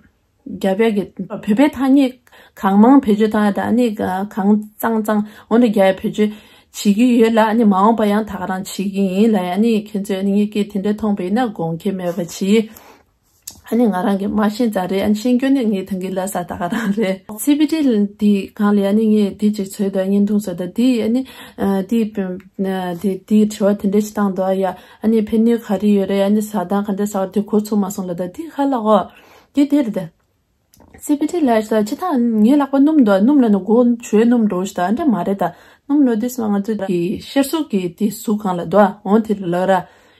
རྒྱ་བལ་གྱི་བོད་པའི་ཐ་སྙད་གང་མང་བེད་སྤྱོད་བཏང་ཡ་དང་ཨ་ནི་གང་གཙང་གཙང་འོ་འདྲ་རྒྱག་ཡ་བེད་སྤྱོད་བྱེད་ཀྱི་ཡོད་ལ། ཨ་ནི་མ་འོངས་པ་ཡང་ད་ག་རང་བྱེད་ཀྱི་ཡིན་ལ། ཨ་ནི་ཁྱེད་ཚོས་ཨ་ནི་ངའི་སྐད་དེ་འདྲ་མཐོང་པ་ཡིན་ན་དགོངས་འགལ་མེད་པ་གྱིས། ཨ་ནི་ང་རང་གིས་མ་ཤེས་ཙང་རེད། ཨ་ནི་ཤེས་རྒྱུ་ནི་ངས་ད་གིན་ལབ་ས་ད་ག་རང་རེད། སི་བི་ཏི་འདི་སྒང་ལ་ཨ་ནི་ངས་འདི་ཅིག་བཟོས་འདུག་བརྙན་ཐུང་བཟོས་འདུག་འདི་ཨ་ནི་འདི་འདི་དྲི་བ་དེ་འདྲ་ཞིག་བཏང་འདུག་ཡ། ཨ་ནི་ཕན་ནུས་ག་རེ་ཡོད་རེད། ཨ་ནི་ཟ་སྟངས་ག་འདྲ་ཟ་བ་དེ་གོ་ཚུགས་མ་སོང་ལ་ད་འདི་ག་ལ་འོ་འདི་འདི་རེད་ད། སི་བི་ཏི་ལ་ཞིག་ད་ཅི་ཐང་ངའི་ལག་པ་སྣུམ་འདུག་སྣུམ་ལ་ནི་མགོ་བྱོས་སྣུམ་འགྲོ་ཞིག་ད་འདྲ་མ་རེད་ད། སྣུམ་ལོ་དུས་སུ་ང་ཚོ་གི་གཤེར་གཟུགས་ཀྱི་དེ་གཟུགས་གང་ལ་འདུག་འོང་དེ་ལ་ར་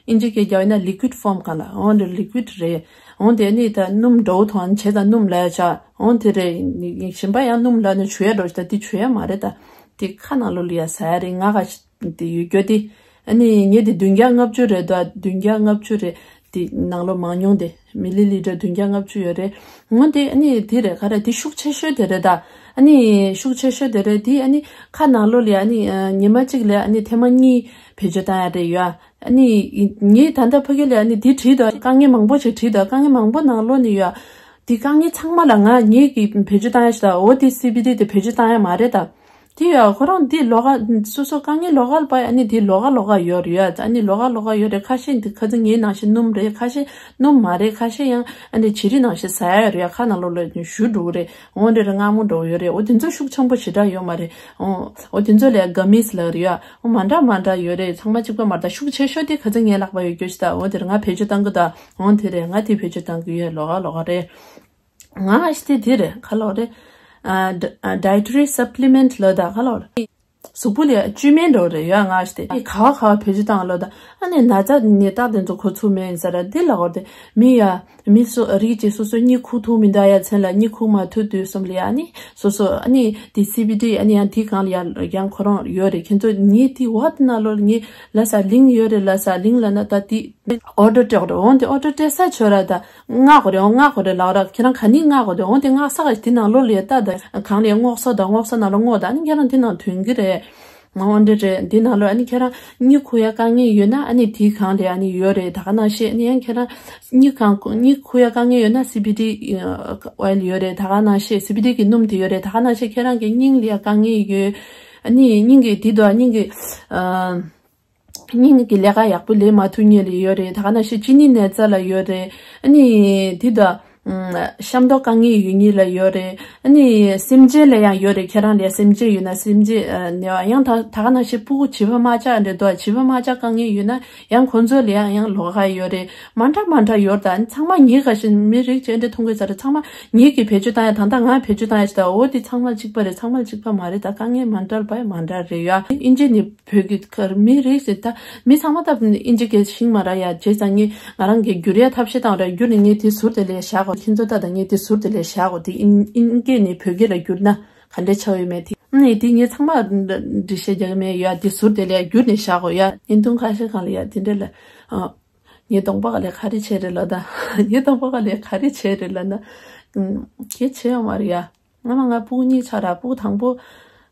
ཨིན་ཇི་སྐད་རྒྱག་ཡིན་ན་ལི་ཀུའིད་ཕོམ་གང་ལ་འོང་དེ་ལི་ཀུའིད་རེད། འོང་དེ་ནི་ད་སྣུམ་འདྲ་བོ་མཐོང་བྱས་ཙང་སྣུམ་ལ་ཆ་འོང་དེ་རེད། གཞན་པ་ཡང་སྣུམ་ལ་ནི་བྱུ་ཡ་འགྲོ་ཞིག་ད་དེ་བྱུ་ཡ་མ་རེད་ད། དེ་ཁ་ནང་ལོགས་ལ་ཡ་ཟ་ཡ་རེད། ང་ག་ཞིག་དེ་ཡོད་རྒྱུ་དེ། ཨ་ནི་ངས་དེ་བདུན་བརྒྱ་ལྔ་བཅུ་རེད་ད། བདུན་བརྒྱ་ལྔ་བཅུ་རེད། དེ་ནང་ལོགས་མང་ཉུང་དེ་མི་ལི་ལི་ཊར་བདུན་བརྒྱ་ལྔ་བཅུ་ཡོད་རེད། འོང་དེ་ཨ་ནི་དེ་རེད་ག་རེད། དེ་ཤུགས་ཆེ་ཤོས་དེ་རེད་ད། ཨ་ནི་ཤུགས་ཆེ་ཤོས་དེ་རེད། དེ་ཨ་ནི་ཁ་ནང་ལོགས་ལ་ཡ་ཨ་ནི་ཉི་མ་གཅིག་ལ་ཨ་ནི་ཐེངས་མ་གཉིས་བེད་སྤྱོད་བཏང་ཡ་རེད་ཡ། ཨ་ནི་ངས་ད་ལྟ་ཕ་གི་ལ་ཨ་ནི་འདི་བྲིས་དང་དཀའ་ངལ་མང་པོ་ཞིག་བྲིས་དང་དཀའ་ངལ་མང་པོ་ནང་ལོགས་ནས་ཡོད། འདི་དཀའ་ངལ་ཚང་མ་ལ་ང་ངེད་ཀྱིས་བེད་སྤྱོད་བཏང་ཡ་ཞིག་དང་འོ་དེ་སི་བི་ཌི་དེ་བེད་སྤྱོད་བཏང་ཡ་མ་རེད་ད། དེ་ཡོད་ཁོ་རང་འདི་ལོགས་ཀ་སོ་སོ་དཀའ་ངལ་ལོགས་ཀ་ལ་པ་ཨ་ནི་འདི་ལོགས་ཀ་ལོགས་ཀ་ཡོད་རེད་ཡ། ཨ་ནི་ལོགས་ཀ་ལོགས་ཀ་ཡོད་རེད། ཁ་ཤས་འདི་ཁ་ཚིག་ངའི་ནང་བཞིན་སྣུམ་རེད། ཁ་ཤས་སྣུམ་མ་རེད། ཁ་ཤས་ཡང་ཨ་ནི་བྱི་རིལ་ནང་བཞིན་ཟ་ཡ་ཡོད་རེད་ཡ། ཁ་ནང་ལོགས་ལ་བཞུར་འགྲོ་གི་རེད། འོ་འདྲ་རེད། མངར་མོ་འདྲ་བོ་ཡོད་རེད། འོ་དེ་ཚོ་ཤུགས་ཆེན་པོ་ཞེ་དྲག་ཡོད་མ་རེད། འོ་འོ་དེ་ཚོ་ལས་ག་མིས་ལབ་རེད་ཡ། འོ་མ་འདྲ་མ་འདྲ་ཡོད་རེད། ཚང་མ་གཅིག་པ་མ་རེད། ཤུགས་ཆེ་ཤོས་དེ་ག་ཚོད་ངའི་ལག་པ་ཡོད་རྒྱུ་ཞིག་ད། འོ་དེར་ང་བེད་སྤྱོད་བཏང་གི་ད། འོ་དེ་རེད། ང་དེ་བེད་སྤྱོད་བཏང་གི་ཡོད། ལོགས་ཀ་ལོགས་ཀ་རེད། ང་ཨ་ཤི་དེ་དེ་རེད་ག་ལོགས་རེད། ཨ་ཌ་ཨ་ཌའི་ཊ་རི་སབ་ལི་མེན་ཊི་ལབ་ད་ག་ལོགས་རེད། གཟུགས་པོ་ལ་བཅོས་མིན་འདྲ་བོ་རེད་ཡ། ང་ཨ་ཤི་དེ་ཨེ་ག་བ་ག་བ་བེད་སྤྱོད་བཏང་ལོ་ད། ཨ་ནི་ན་ཚ་ནད་རྟགས་དེ་ཚོ་གོ་ཚུགས་མེད་ཡིན་ས་ར་འདི་ལ་གོ་དེ་མི་ཡ། མི་སོ་རིགས་ཀྱི་སོ་སོ་གཉིད་ཁུག་ཐུབ་མི་འདུག་ཡ། མཚན་ལ་གཉིད་ཁུག་མ་ཐུབ་དུས་གསུམ་ལ་ཡ་ཨ་ནི་སོ་སོ་ཨ་ནི་དེ་སི་བི་ཌི་ཨ་ནི་ཡང་དེ་གང་ལ་ཡ་ཡང་ཁོ་རང་ཡོད་རེད། ཁྱེད་ཚོ་ངའི་དེ་བ་དེ་ན་ལོ་ངའི་ལ་ས་ལིང་ཡོད་རེད། ལ་ས་ལིང་ལ་ན་ད་དེ་ཨོ་ཌར་སྤྲད་དགོས་རེད། འོང་དེ་ཨོ་ཌར་སྤྲད་ས་ཆོད་ར་ད་མངགས་དགོས་རེད། འོང་མངགས་དགོས་རེད་ལབ་ར། ཁྱེད་རང་ག་ནས་མངགས་དགོས་དེ། འོང་དེ་མངགས་ས་ག་དེ་ནང་ལོ་ལ་ཡ་ལྟ་ད་གང་ལ་ཡ་མངགས་ས་ད་མངགས་ས་ནང་ལོ་མངགས་ད་ཨ་ནི་ཁྱེད་རང་དེ་ནང་ཐོན་གི་རེད། འོ་འདི་རེད། འདི་ནང་ལོ་ཨ་ནི་ཁྱེད་རང་གཉིད་ཁུག་ཡ་དཀའ་ངལ་ཡོད་ན་ཨ་ནི་དེའི་སྒང་ལ་ཨ་ནི་ཡོད་རེད། ད་ག་ནང་བཞིན་ཨ་ནི་ཡང་ཁྱེད་རང་གཉིད་གང་གཉིད་ཁུག་ཡ་དཀའ་ངལ་ཡོད་ན་སི་བི་ཌི་ཨོ་ཡལ་ཡོད་རེད། ད་ག་ནང་བཞིན་སི་བི་ཌི་གི་སྣུམ་དེ་ཡོད་རེད། ད་ག་ནང་བཞིན་ཁྱེད་རང་གི་སྙིང་ལ་ཡ་དཀའ་ངལ་ཡོད། ཨ་ནི་སྙིང་གི་དེ་དོ་སྙིང་གི་ཨ་སྙིང་གི་ལས་ཀ་ཡག་པོ་ལས་མ་ཐུབ་མཁན་ལ་ཡོད་རེད། ད་ག་ནང་བཞིན་གཅིན་སྙི་ནད་རྩ་ལ་ཡོད་རེད། ཨ་ནི་དེ་དོ། ཨམ། གཤམ་ཐོག་དཀའ་ངལ་ཡོད་མཁན་ལ་ཡོད་རེད། ཨ་ནི་སེམས་ཅན་ལ་ཡང་ཡོད་རེད། ཁྱེད་རང་ལ་སེམས་ཅན་ཡོད་ན་སེམས་ཅན་ཨ་ནི་ཡང་ད་ད་ག་ནང་བཞིན་ཕྲུ་གུ་བྱིས་པ་མ་ཆགས་འདྲ་འདུག་བྱིས་པ་མ་ཆགས་དཀའ་ངལ་ཡོད་ན་ཡང་ཁོང་ཚོ་ལ་ཡང་ཡང་ལོགས་ཀ་ཡོད་རེད། མ་འདྲ་མ་འདྲ་ཡོད་རེད། ད་ཚང་མ་ངའི་ག་བཞིན་མི་རིགས་གཅིག་འདྲ་མཐོང་གི་ས་རེད། ཚང་མ་ངེད་ཀྱིས་བེད་སྤྱོད་བཏང་ཡ་དང་ད་ང་བེད་སྤྱོད་བཏང་ཡ་ཞིག་ད་འོ་དེ་ཚང་མ་གཅིག་པ་རེད། ཚང་མ་གཅིག་པ་མ་རེད། ད་དཀའ་ངལ་མ་འདྲ་བ་མ་འདྲ་རེད་ཡ། ཨིན་ཇི་ནི་བོད་ཀྱི་ཁར་མི་རིགས་ཟེར་ད་མི་ཚང་མ་ད་ཨིན་ཇི་སྐད་ཤེས་མ་ར་ཡ། བྱས་ཙང་ངས་ང་རང་གི་བསྒྱུར་ཡ་ཐབས་ཤེས་བཏང་ར་བསྒྱུར་ནས་ངས་དེ་ཟུར་དེ་ལས་བཞག་གོ་ཁྱེད་ཚོ་ད་ད་ངས་དེ་ཟུར་དེ་ལས་བཞག་གོ་དེ་ཨིན་ཨིན་སྐད་ནས་བོད་སྐད་ལ་བསྒྱུར་ན་ག་འདྲ་ཆགས་ཡོད་མེད་དེ་ནས་དེ་ངས་ཚང་མ་འགྲེལ་བཤད་རྒྱག་གི་མེད་ཡ། དེ་ཟུར་དེ་ལས་བསྒྱུར་ནས་བཞག་གོ་ཡ། བརྙན་ཐུང་ཁ་ཤས་སྒང་ལ་ཡ་དེ་འདྲ་ལ་ཨ་ངའི་གདོང་པ་ག་ལས་ག་རེ་བྱས་རེད་ལ་ད་ངའི་གདོང་པ་ག་ལས་ག་རེ་བྱས་རེད་ལ་ན་ཨུམ་གལ་ཆེ་ཡོད་མ་རེད་ཡ། སྔ་མ་ང་ཕྲུ་གུ་གཉིས་ཆགས་ར། ཕྲུ་གུ་དང་པོ་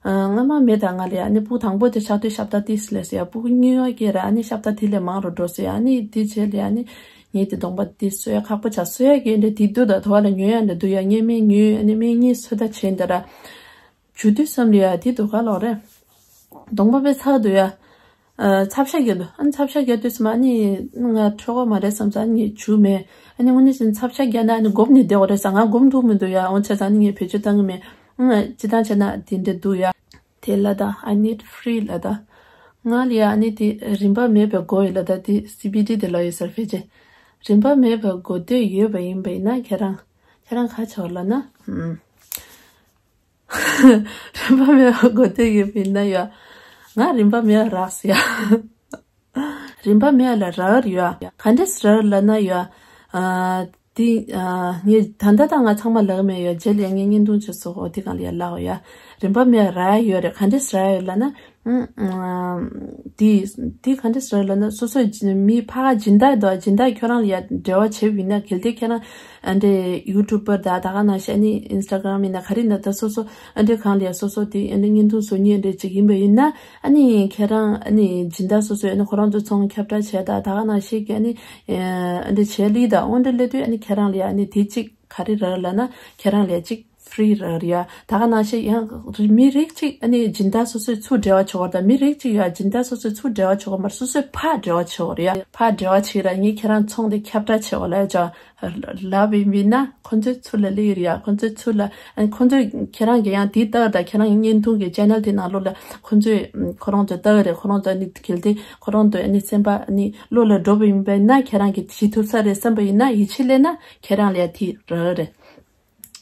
ཨ་སྔ་མ་མེད་ད་ང་ལ་ཡ། ཨ་ནི་ཕྲུ་གུ་དང་པོ་དེ་ཆགས་དུས་ཤ་སྟག་ཏིས་ལས་སོ་ཡ། ཕྲུ་གུ་གཉིས་པ་སྐྱེས་ར། ཨ་ནི་ཤ་སྟག་དེ་ལས་མང་རུ་འགྲོ་སོ་ཡ། ཨ་ནི་དེ་བྱས་ལ་ཡ་ཨ་ནི་ངས་དེ་གདོང་པ་དེ་གསོ་ཡ་ཁག་པོ་ཆགས་སོ་ཡ། གི་འདྲ་དེ་འདུག་ད་དོ་བ་ལ་ཉོ་ཡ་འདྲ་འདུག་ཡ། ངས་སྨན་ཉོས། ཨ་ནི་སྨན་གཉིས་གསོ་ད་བྱས་འདི་ར། བྱུ་དུས་བསམ་ལ་ཡ་དེ་འདུག་ག་ལོག་རེད། གདོང་པ་དཔེ་ཚ་འདུག་ཡ། ཨ་ཚབ་ཤ་རྒྱག་འདུག་ཨ་ནི་ཚབ་ཤ་རྒྱག་དུས་སུ་མ་ཨ་ནི་ང་འཕྲོད་གོ་མ་རེད་བསམ་ས། ཨ་ནི་ངས་བྱུག་མེད། ཨ་ནི་དངོས་གནས་ཟིན་ཚབ་ཤ་རྒྱག་ན་ཨ་ནི་སྒོམ་ནས་བསྡད་དགོས་རེད་ས། ང་སྒོམ་ཐུབ་མི་འདུག་ཡ། འོ་བྱས་ཙང་ཨ་ནི་ངས་བེད་སྤྱོད་བཏང་གི་མེད། ཨང་སྤྱི་བཏང་བྱས་ན་དེ་འདྲ་འདུག་ཡ། དེ་ལ་ད་I need free ལ་ད་ང་ལ་ཡ་ཨ་ནི་དེ་རིན་པ་མེད་པའི་སྒོ་ཡོད་ལ་ད་དེ་སི་བི་ཌི་དེ་ལ་ཡོད་ཟེར་ཕལ་ཆེར་རིན་པ་མེད་པའི་སྒོ་དེ་ཡོད་པ་ཡིན་པ་ཡིན་ན་ཁྱེད་རང་ཁྱེད་རང་ཁ་ཆེ་བ་ལ་ན་ཨང་། རིན་པ་མེད་པ་གོ་དེ་ཡོད་པ་ཡིན་ན་ཡ། ང་རིན་པ་མེད་པ་རག་སི་ཡ། རིན་པ་མེད་པ་ལ་རག་ཡ། ག་འདྲས་རག་ལ་ན་ཡ། ཨ་དེ་ཨ་ངས་ད་ལྟ་ད་ང་ཚང་མ་ལག་མེད་ཡ། རྗེས་ལ་ངས་བརྙན་ཐུང་ཅིག་བཟོ་གོ་དེ་གང་ལ་ཡ་ལག་ཡ། རིན་པ་མེད་པ་རག་ཡོད་རེད། ག་འདྲས་རག་ཡོད་ལ་ན། ཨ་དེ་དེ་ག་འདྲས་རག་ལ་ན་སོ་སོ་མི་ཕ་ག་སྦྱིན་བདག་དང་སྦྱིན་བདག་ཁྱོད་རང་ལ་ཡ་འབྲེལ་བ་བྱེད་པ་ཡིན་ན་གལ་ཏེ་ཁྱེད་རང་། ཨ་འདྲེ་ཡུ་ཊུབ་པར་དང་ད་ག་ནང་བཞིན་ཨ་ནི་ཨིན་སི་ཊ་གྷ་རམ་ཡིན་ན་ག་རེ་ཡིན་ན་ད་སོ་སོ་ཨ་འདྲེ་གང་ལ་ཡ་སོ་སོ་དེ་ཨ་འདྲེ་བརྙན་ཐུང་བཟོ་མཁན་ཨ་འདྲེ་ཅིག་ཡིན་པ་ཡིན་ན་ཨ་ནི་ཁྱེད་རང་ཨ་ནི་སྦྱིན་བདག་སོ་སོས་ཨ་ནི་ཁོ་རང་ཚོ་ཚོང་ཁྱབ་བསྒྲགས་བྱས་དང་ད་ག་ནང་བཞིན་གྱི་ཨ་ནི་ཨ་འདྲེ་བྱས་ལི་དང་འོ་འདྲེ་ལས་དུས་ཨ་ནི་ཁྱེད་རང་ལ་ཡ་ཨ་ནི་དེ་གཅིག་ག་རེ་རག་ལབ་ན་ཁྱེད་རང་ལ་ཡ་གཅིག་ཧྥི་རི་རག་རེད་ཡ། ད་ག་ནང་བཞིན་ཡང་མི་རིགས་གཅིག་ཨ་ནི་སྦྱིན་བདག་སོ་སོའི་ཚུར་འབྲེལ་བ་བྱེད་དགོས་རེད། ད་མི་རིགས་གཅིག་ཡ་སྦྱིན་བདག་སོ་སོའི་ཚུར་འབྲེལ་བ་བྱེད་དགོས་མ་རེད། སོ་སོའི་ཕར་འབྲེལ་བ་བྱེད་དགོས་རེད་ཡ། ཕར་འབྲེལ་བ་བྱེད་ར་ངས་ཁྱེད་རང་ཚོང་དེ་ཁྱབ་བསྒྲགས་བྱེད་དགོས་ལབ་ཡ་ཅག་ལབ་ཡིན་པས་ན་ཁོ་ཚོའི་ཚུར་ལ་སླེབས་ཡོད་རེད་ཡ། ཁོ་ཚོའི་ཚུར་ལ་ཨ་ནི་ཁོ་ཚོས་ཁྱེད་རང་གི་ཡང་དེ་ལྟར་ད་ཁྱེད་རང་གི་བརྙན་ཐུང་གི་ཅེ་ནལ་དེ་ནང་ལོགས་ལ་ཁོ་ཚོས་ཁོ་རང་ཚོ་ལྟ་གི་རེད། ཁོ་རང་ཚོ་ཨ་ནི་གལ་ཏེ་ཁོ་རང་ཚོ་ཨ་ནི་སེམས་པ་ཨ་ནི་བློ་ལ་འགྲོ་བ་ཡིན་པས་ན་ཁྱེད་རང་གི་བྱེད་ཐུབ་ས་རེད་བསམ་པ་ཡིན་ན་ཡིད་ཆེས་སླེབས་ན་ཁྱེད་རང་ལ་ཡ་དེ་རག་གི་རེད།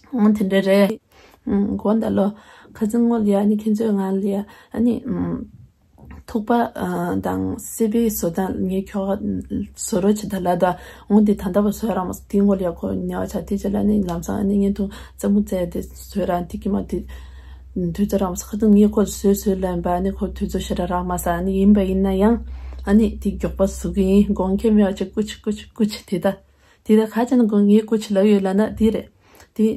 འོ་དེ་འདྲ་རེད། ཨུམ། དགོངས་དག་ལོ། ཁ་སང་ངོ་ལ་ཡ་ཨ་ནི་ཁྱེད་ཚོས་ང་ལ་ཡ་ཨ་ནི་ཨུམ། ཐུག་པ་དང་སི་པན་བཟོ་སྟངས། ངས་ཁྱོ་ག་བཟོ་རོགས་བྱེད་ད་ལབ་ད། འོ་འདི་ད་ལྟ་བ་བཟོ་རག་མ་སོང་། དེའི་སྔོན་ལ་ཡ་ཁོ་ཉལ་བ་ཆགས། དེ་རྗེས་ལ་ནི་ལམ་སང་ཨ་ནི་བརྙན་ཐུང་རྩེད་མོ་རྩེ་དེ་བཟོས་རག། དེ་ཀྱི་མ་དེ་དུས་ཚོད་རག་མ་སོང་། ཁ་ཐུག་ངས་ཁོ་བཟོས་བཟོས་ལབ་པ། ཨ་ནི་ཁོ་དུས་ཚོད་ཞེ་དྲག་རག་མ་སོང་། ཨ་ནི་ཡིན་པ་ཡིན་ན་ཡང་ཨ་ནི་དེ་མགྱོགས་པ་བཟོ་གི་ཡིན། དགོངས་འགལ་མེད་པ་ཅིག་ཀུ་ཅི་ཀུ་ཅི་ཀུ་ཅི་དེ་ད། དེ་ད་ག་ཅི་ན་དགོངས། ངས་ཀུ་ཅི་ལབ་ཡོད་ལབ་ན་དེ་རེད། དེ་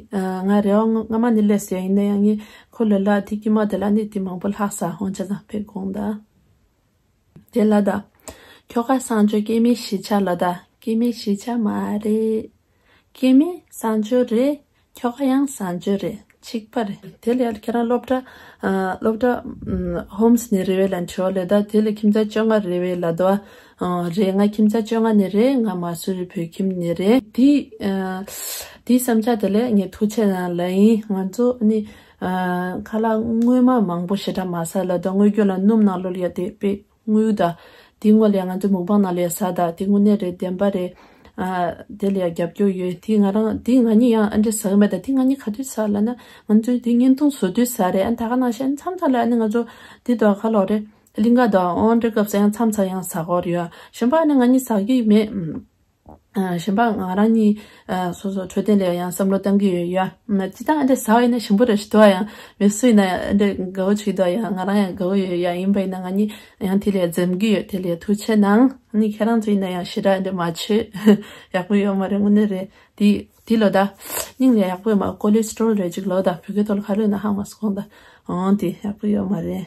ང་རེ་བ་སྔ་མ་ནས་སླེབས་ཡ་ཡིན་ན་ཡང་ངས་ཁོ་ལ་ལ་དེ་ཀྱི་མ་དེ་ལ་ནི་དེ་མང་པོ་ལྷག་ས་ཧོན་ཆ་ཚང་ཕེ་དགོངས་ད། དེ་ལ་ད། ཁྱོ་ག་གསང་སྤྱོད་སྐྱེ་དམན་གཞིས་ཆགས་ལ་ད། སྐྱེ་དམན་གཞིས་ཆགས་མ་རེད། སྐྱེ་དམན་གསང་སྤྱོད་རེད། ཁྱོ་ག་ཡང་གསང་སྤྱོད་རེད། གཅིག་པ་རེད། དེ་ལ་ཡ་ཁྱེད་རང་སློབ་གྲྭ་སློབ་གྲྭ་ཧོམ་སི་ནས་རེད་པས་ལབ་ན་དྲི་བ་ལས་ད། དེ་ལ་ཁྱིམ་ཚང་བཅོ་ལྔ་རེད་པས་ལབ་ད། རེད། ང་ཁྱིམ་ཚང་བཅོ་ལྔ་ནས་རེད། ང་མ་སུ་རི་བོད་ཁྱིམ་ནས་རེད། དེ་དེའི་བསམ་འཆར་དེ་ལས་ངས་ཐུགས་རྗེ་གནང་ལབ་ཡིན། ང་ཚོ་ནི་ཁ་ལག་དངོས་མ་མང་པོ་ཞེ་དྲག་མ་ཟ་ལབ་ད། དངོས་རྒྱུ་ལ་སྣུམ་ནང་ལོགས་ལ་ཡ་དེ་དཔེ་དངུལ་ད། དེ་སྔོན་ལ་ཡ་ང་ཚོ་མུག་པང་ནང་ལ་ཡ་ཟ་ད། དེ་དངོས་གནས་རེད། བདེན་པ་རེད། དེ་ལ་ཡ་རྒྱབ་སྐྱོར་ཡོད། དེ་ང་རང་དེ་ང་གཉིས་ཡང་ཨ་འདྲས་ཟ་གི་མེད་ད། དེ་ང་གཉིས་ག་དུས་ཟ་ལབ་ན། ང་ཚོས་དེ་བརྙན་ཐུང་བཟོ་དུས་ཟ་རེད། ཨ་ད་ག་ནང་བཞིན་མཚམས་མཚམས་ལ་ཨ་ནི་ང་ཚོ་དེ་དོ་ག་ལོག་རེད། གླིང་ག་དང་ཨོ་འདྲ་སྐབས་སུ་ཡང་མཚམས་མཚམས་ཡང་ཟ་གི་ཡོད། གཞན་པ་ནི་ང་གཉིས་ཟ་གི་མེད། ཨ་གཞན་པ་ང་རང་གཉིས་ཨ་སོ་སོ་འཕྲོད་བསྟེན་ལ་ཡང་བསམ་བློ་གཏང་གི་ཡོད་ཡ། སྤྱིར་བཏང་ཨ་འདྲ་ཟ་བ་ཡིན་ན་ཞིམ་པོ་རེད་ཞུ་དོ་ཡང་། མི་སུ་ཡིན་ན་ཡང་ཨ་འདྲ་དགའ་བོ་བྱེད་དོ་ཡ། ང་རང་ཡང་དགའ་བོ་ཡོད་ཡ། ཡིན་པ་ཡིན་ན་ང་གཉིས་ཡང་དེ་ལ་འཛེམ་གི་ཡོད། དེ་ལ་ཐུགས་རྗེ་གནང་། ཨ་ནི་ཁྱེད་རང་ཚོ་ཡིན་ན་ཡང་ཞེ་དྲག་ཨ་འདྲ་མ་བྱེད། ཡག་པོ་ཡོད་མ་རེད། དངོས་གནས་རེད། དེ་དེ་ལོ་ད། སྙིང་ལ་ཡག་པོ་ཡོད་མ། ཀོ་ལེ་སི་ཊོ་རོལ་རེད་ཅིག་ལོ་ད། བོད་སྐད་ཐོག་ལ་ག་རེ་ཡོད་ན་ཧ་མ་སོང་ད། འོང་དེ་ཡག་པོ་ཡོད་མ་རེད།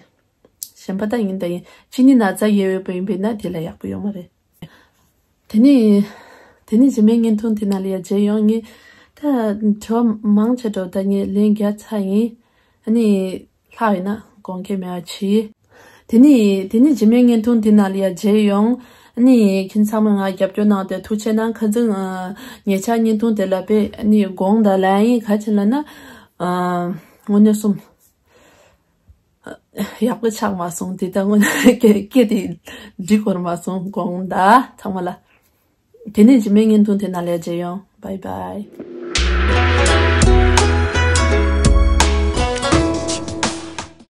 གཞན་པ་ད་ཡིན་ད་ཡིན། ཅི་ནི་ན་ཚ་ཡོད་པ་ཡིན་པས་ན་དེ་ལ་ཡག་པོ་ཡོད་མ་རེད། དེ་ནི་དེ་ནི་རྗེས་མའི་བརྙན་ཐུང་དེ་ནང་ལ་ཡ་མཇལ་ཡོང་། ངས་ད་དྲི་བ་མང་ཆེ་འགྲོ་ད་ངས་ལན་རྒྱག་ཚར་ཡིན། ཨ་ནི་ལྷག་ཡོད་ན་དགོངས་འགལ་མེད་པ་གྱིས། དེ་ནི་དེ་ནི་རྗེས་མའི་བརྙན་ཐུང་དེ་ནང་ལ་ཡ་མཇལ་ཡོང་། ཨ་ནི་ཁྱེད་ཚང་མས་ང་རྒྱབ་སྐྱོར་གནང་སྟེ་ཐུགས་རྗེ་གནང་། ཁ་སང་ཉེ་ཆར་བརྙན་ཐུང་དེ་ལ་དཔེ་ཨ་ནི་དགོངས་དག་ལབ་ཡིན། ག་ཅི་ལབ་ན་དངོས་གནས་གསུམ། ཡག་པོ་ཆགས་མ་སོང་། དེ་ལྟ་སྔོན་སྐད་སྐད་དེ་འགྲིག་གོ་མ་སོང་། དགོངས་དག་ཚང་མ་ལ། དེ་ནས་རྗེས་མའི་བརྙན་ཐུང་དེ་ནང་ལ་མཇལ་ཡོང་། བྷའི་བྷའི།